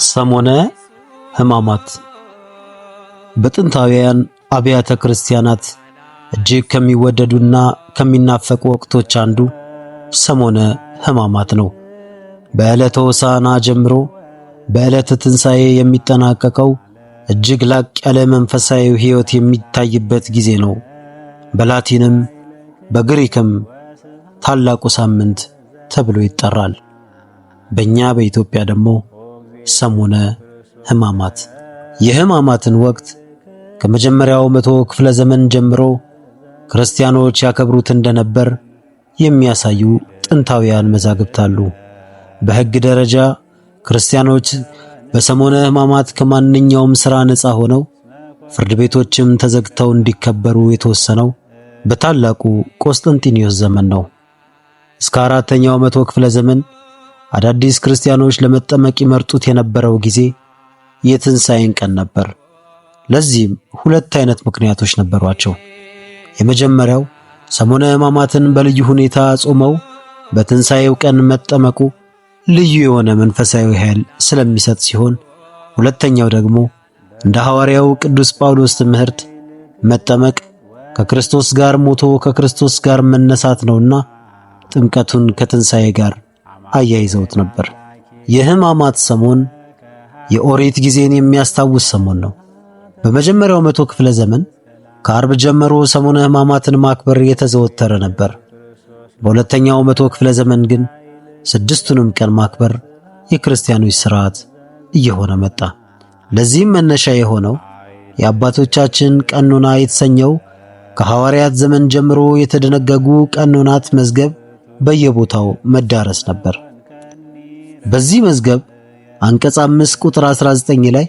ሰሞነ ሕማማት በጥንታውያን አብያተ ክርስቲያናት እጅግ ከሚወደዱና ከሚናፈቁ ወቅቶች አንዱ ሰሞነ ሕማማት ነው። በዕለተ ሆሳዕና ጀምሮ በዕለተ ትንሣኤ የሚጠናቀቀው እጅግ ላቅ ያለ መንፈሳዊ ሕይወት የሚታይበት ጊዜ ነው። በላቲንም በግሪክም ታላቁ ሳምንት ተብሎ ይጠራል። በእኛ በኢትዮጵያ ደግሞ ሰሞነ ሕማማት። የሕማማትን ወቅት ከመጀመሪያው መቶ ክፍለ ዘመን ጀምሮ ክርስቲያኖች ያከብሩት እንደነበር የሚያሳዩ ጥንታውያን መዛግብት አሉ። በሕግ ደረጃ ክርስቲያኖች በሰሞነ ሕማማት ከማንኛውም ሥራ ነፃ ሆነው ፍርድ ቤቶችም ተዘግተው እንዲከበሩ የተወሰነው በታላቁ ቆስጠንጢኖስ ዘመን ነው። እስከ 4ኛው መቶ ክፍለ ዘመን አዳዲስ ክርስቲያኖች ለመጠመቅ ይመርጡት የነበረው ጊዜ የትንሣኤን ቀን ነበር። ለዚህም ሁለት አይነት ምክንያቶች ነበሯቸው። የመጀመሪያው ሰሞነ ሕማማትን በልዩ ሁኔታ ጾመው በትንሣኤው ቀን መጠመቁ ልዩ የሆነ መንፈሳዊ ኃይል ስለሚሰጥ ሲሆን፣ ሁለተኛው ደግሞ እንደ ሐዋርያው ቅዱስ ጳውሎስ ትምህርት መጠመቅ ከክርስቶስ ጋር ሞቶ ከክርስቶስ ጋር መነሳት ነውና ጥምቀቱን ከትንሣኤ ጋር አያይዘውት ነበር። የሕማማት ሰሞን የኦሪት ጊዜን የሚያስታውስ ሰሞን ነው። በመጀመሪያው መቶ ክፍለ ዘመን ከአርብ ጀምሮ ሰሞነ ሕማማትን ማክበር የተዘወተረ ነበር። በሁለተኛው መቶ ክፍለ ዘመን ግን ስድስቱንም ቀን ማክበር የክርስቲያኖች ሥርዓት እየሆነ መጣ። ለዚህም መነሻ የሆነው የአባቶቻችን ቀኖና የተሰኘው ከሐዋርያት ዘመን ጀምሮ የተደነገጉ ቀኖናት መዝገብ በየቦታው መዳረስ ነበር። በዚህ መዝገብ አንቀጽ 5 ቁጥር 19 ላይ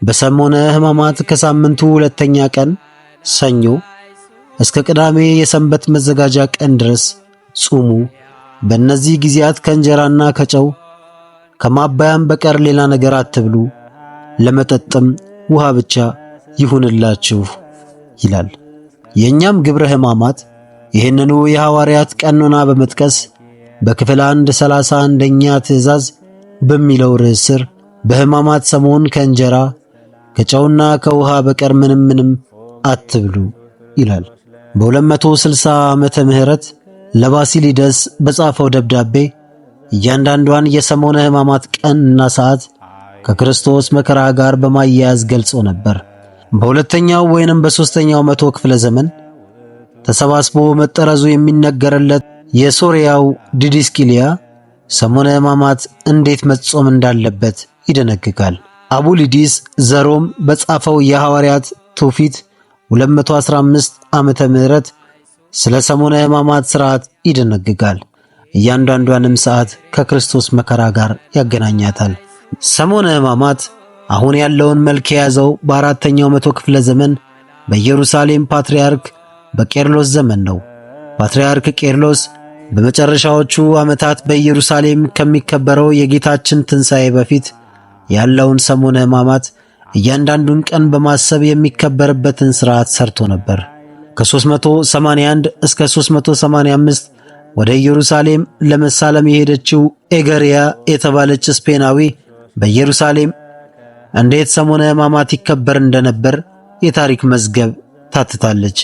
በሰሞነ ሕማማት ከሳምንቱ ሁለተኛ ቀን ሰኞ እስከ ቅዳሜ የሰንበት መዘጋጃ ቀን ድረስ ጹሙ፣ በእነዚህ ጊዜያት ከእንጀራና ከጨው ከማባያም በቀር ሌላ ነገር አትብሉ፣ ለመጠጥም ውሃ ብቻ ይሁንላችሁ ይላል። የእኛም ግብረ ሕማማት ይህንኑ የሐዋርያት ቀኖና በመጥቀስ በክፍል 1 31ኛ ትእዛዝ በሚለው ርዕስ ስር በሕማማት ሰሞን ከእንጀራ ከጨውና ከውሃ በቀር ምንም ምንም አትብሉ ይላል። በ260 ዓመተ ምህረት ለባሲሊደስ በጻፈው ደብዳቤ እያንዳንዷን የሰሞነ ሕማማት ቀንና ሰዓት ከክርስቶስ መከራ ጋር በማያያዝ ገልጾ ነበር። በሁለተኛው ወይንም በሦስተኛው መቶ ክፍለ ዘመን ተሰባስቦ መጠረዙ የሚነገርለት የሶርያው ዲድስቅልያ ሰሞነ ሕማማት እንዴት መጾም እንዳለበት ይደነግጋል። አቡሊዲስ ዘሮም በጻፈው የሐዋርያት ትውፊት 215 ዓመተ ምህረት ስለ ሰሞነ ሕማማት ሥርዓት ይደነግጋል። እያንዳንዷንም ሰዓት ከክርስቶስ መከራ ጋር ያገናኛታል። ሰሞነ ሕማማት አሁን ያለውን መልክ የያዘው በ4ኛው መቶ ክፍለ ዘመን በኢየሩሳሌም ፓትርያርክ በቄርሎስ ዘመን ነው። ፓትርያርክ ቄርሎስ በመጨረሻዎቹ ዓመታት በኢየሩሳሌም ከሚከበረው የጌታችን ትንሣኤ በፊት ያለውን ሰሞነ ሕማማት እያንዳንዱን ቀን በማሰብ የሚከበርበትን ሥርዓት ሰርቶ ነበር። ከ381 እስከ 385 ወደ ኢየሩሳሌም ለመሳለም የሄደችው ኤገሪያ የተባለች ስፔናዊ በኢየሩሳሌም እንዴት ሰሞነ ሕማማት ይከበር እንደነበር የታሪክ መዝገብ ታትታለች።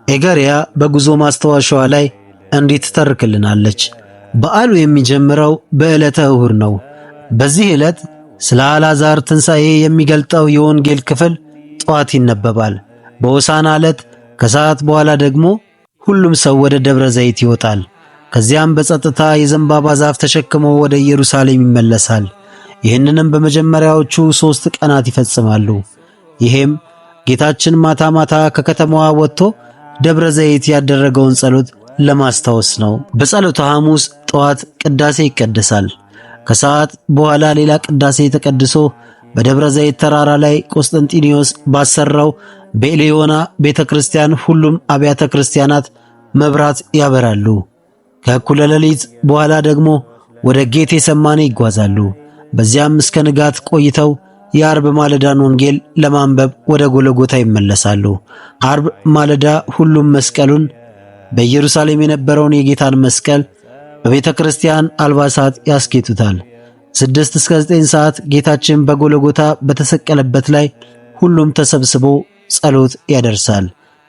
ኤገሪያ በጉዞ ማስታወሻዋ ላይ እንዲህ ትተርክልናለች። በዓሉ የሚጀምረው በዕለተ እሁድ ነው። በዚህ ዕለት ስለ አልዓዛር ትንሣኤ የሚገልጠው የወንጌል ክፍል ጠዋት ይነበባል። በሆሳዕና ዕለት ከሰዓት በኋላ ደግሞ ሁሉም ሰው ወደ ደብረ ዘይት ይወጣል። ከዚያም በጸጥታ የዘንባባ ዛፍ ተሸክሞ ወደ ኢየሩሳሌም ይመለሳል። ይህንንም በመጀመሪያዎቹ 3 ቀናት ይፈጽማሉ። ይሄም ጌታችን ማታ ማታ ከከተማዋ ወጥቶ ደብረ ዘይት ያደረገውን ጸሎት ለማስታወስ ነው። በጸሎተ ሐሙስ ጠዋት ቅዳሴ ይቀደሳል። ከሰዓት በኋላ ሌላ ቅዳሴ ተቀድሶ በደብረ ዘይት ተራራ ላይ ቆስጠንጢኖስ ባሰራው በኤሌዮና ቤተክርስቲያን ሁሉም አብያተ ክርስቲያናት መብራት ያበራሉ። ከእኩለ ሌሊት በኋላ ደግሞ ወደ ጌቴ ሰማኔ ይጓዛሉ። በዚያም እስከ ንጋት ቆይተው የአርብ ማለዳን ወንጌል ለማንበብ ወደ ጎልጎታ ይመለሳሉ። አርብ ማለዳ ሁሉም መስቀሉን በኢየሩሳሌም የነበረውን የጌታን መስቀል በቤተ ክርስቲያን አልባሳት ያስጌጡታል። 6 እስከ 9 ሰዓት ጌታችን በጎልጎታ በተሰቀለበት ላይ ሁሉም ተሰብስቦ ጸሎት ያደርሳል።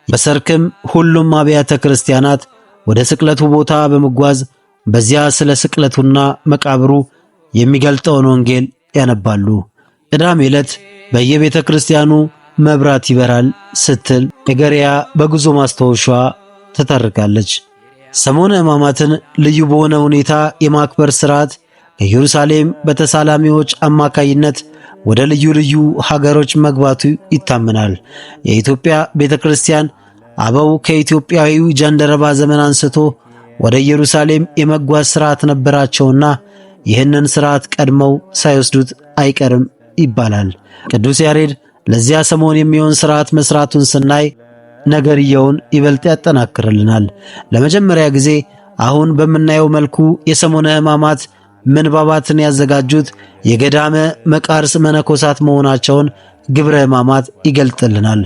በሰርክም ሁሉም አብያተ ክርስቲያናት ወደ ስቅለቱ ቦታ በመጓዝ በዚያ ስለ ስቅለቱና መቃብሩ የሚገልጠውን ወንጌል ያነባሉ። ቅዳሜ ዕለት በየቤተ ክርስቲያኑ መብራት ይበራል ስትል ነገሪያ በጉዞ ማስታወሻ ትተርካለች። ሰሞነ ሕማማትን ልዩ በሆነ ሁኔታ የማክበር ሥርዓት ከኢየሩሳሌም በተሳላሚዎች አማካይነት ወደ ልዩ ልዩ ሀገሮች መግባቱ ይታመናል። የኢትዮጵያ ቤተ ክርስቲያን አበው ከኢትዮጵያዊው ጃንደረባ ዘመን አንስቶ ወደ ኢየሩሳሌም የመጓዝ ሥርዓት ነበራቸውና ይህንን ሥርዓት ቀድመው ሳይወስዱት አይቀርም ይባላል። ቅዱስ ያሬድ ለዚያ ሰሞን የሚሆን ሥርዓት መስራቱን ስናይ ነገርየውን ይበልጥ ያጠናክርልናል። ለመጀመሪያ ጊዜ አሁን በምናየው መልኩ የሰሞነ ሕማማት ምንባባትን ያዘጋጁት የገዳመ መቃርስ መነኮሳት መሆናቸውን ግብረ ሕማማት ይገልጥልናል።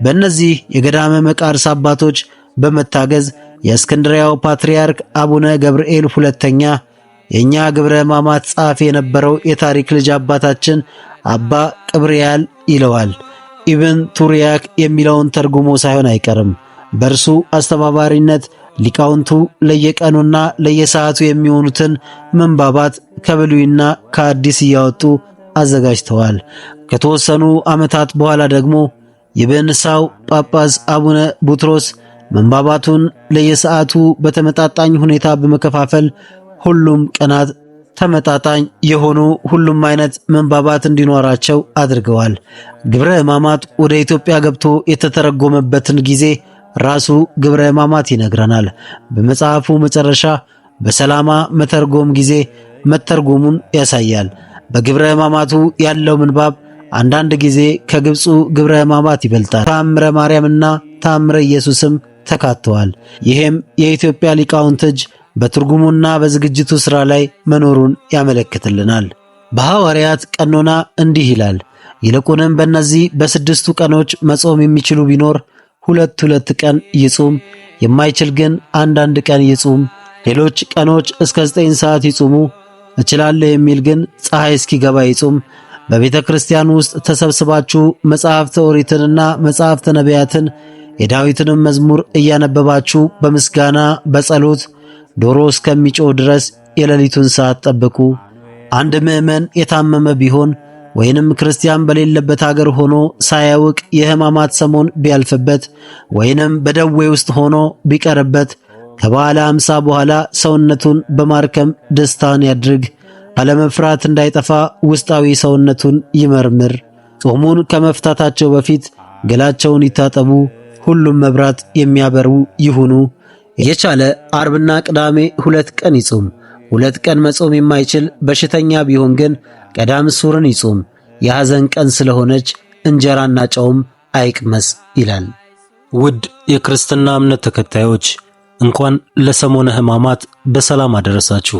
በእነዚህ የገዳመ መቃርስ አባቶች በመታገዝ የእስክንድሪያው ፓትርያርክ አቡነ ገብርኤል ሁለተኛ የእኛ ግብረ ሕማማት ጸሐፊ የነበረው የታሪክ ልጅ አባታችን አባ ቅብርያል ይለዋል። ኢብን ቱሪያክ የሚለውን ተርጉሞ ሳይሆን አይቀርም። በእርሱ አስተባባሪነት ሊቃውንቱ ለየቀኑና ለየሰዓቱ የሚሆኑትን ምንባባት ከብሉይና ከአዲስ እያወጡ አዘጋጅተዋል። ከተወሰኑ ዓመታት በኋላ ደግሞ የብህንሳው ጳጳስ አቡነ ቡትሮስ ምንባባቱን ለየሰዓቱ በተመጣጣኝ ሁኔታ በመከፋፈል ሁሉም ቀናት ተመጣጣኝ የሆኑ ሁሉም አይነት ምንባባት እንዲኖራቸው አድርገዋል። ግብረ ሕማማት ወደ ኢትዮጵያ ገብቶ የተተረጎመበትን ጊዜ ራሱ ግብረ ሕማማት ይነግረናል። በመጽሐፉ መጨረሻ በሰላማ መተርጎም ጊዜ መተርጎሙን ያሳያል። በግብረ ሕማማቱ ያለው ምንባብ አንዳንድ ጊዜ ከግብፁ ግብረ ሕማማት ይበልጣል። ተአምረ ማርያምና ተአምረ ኢየሱስም ተካተዋል። ይሄም የኢትዮጵያ ሊቃውንት እጅ በትርጉሙና በዝግጅቱ ሥራ ላይ መኖሩን ያመለክትልናል። በሐዋርያት ቀኖና እንዲህ ይላል፣ ይልቁንም በእነዚህ በስድስቱ ቀኖች መጾም የሚችሉ ቢኖር ሁለት ሁለት ቀን ይጹም፣ የማይችል ግን አንዳንድ ቀን ይጹም። ሌሎች ቀኖች እስከ 9 ሰዓት ይጹሙ። እችላለሁ የሚል ግን ፀሐይ እስኪገባ ይጹም። በቤተ ክርስቲያን ውስጥ ተሰብስባችሁ መጽሐፍተ ኦሪትንና መጽሐፍተ ነቢያትን የዳዊትንም መዝሙር እያነበባችሁ በምስጋና በጸሎት ዶሮ እስከሚጮህ ድረስ የሌሊቱን ሰዓት ጠብቁ። አንድ ምዕመን የታመመ ቢሆን ወይንም ክርስቲያን በሌለበት አገር ሆኖ ሳያውቅ የሕማማት ሰሞን ቢያልፍበት ወይንም በደዌ ውስጥ ሆኖ ቢቀርበት ከበዓለ ሃምሳ በኋላ ሰውነቱን በማርከም ደስታን ያድርግ። አለመፍራት እንዳይጠፋ ውስጣዊ ሰውነቱን ይመርምር። ጾሙን ከመፍታታቸው በፊት ገላቸውን ይታጠቡ። ሁሉም መብራት የሚያበሩ ይሁኑ። የቻለ አርብና ቅዳሜ 2 ቀን ይጹም። 2 ቀን መጾም የማይችል በሽተኛ ቢሆን ግን ቀዳም ሱርን ይጹም። የሐዘን ቀን ስለሆነች እንጀራና ጨውም አይቅመስ ይላል። ውድ የክርስትና እምነት ተከታዮች እንኳን ለሰሞነ ሕማማት በሰላም አደረሳችሁ።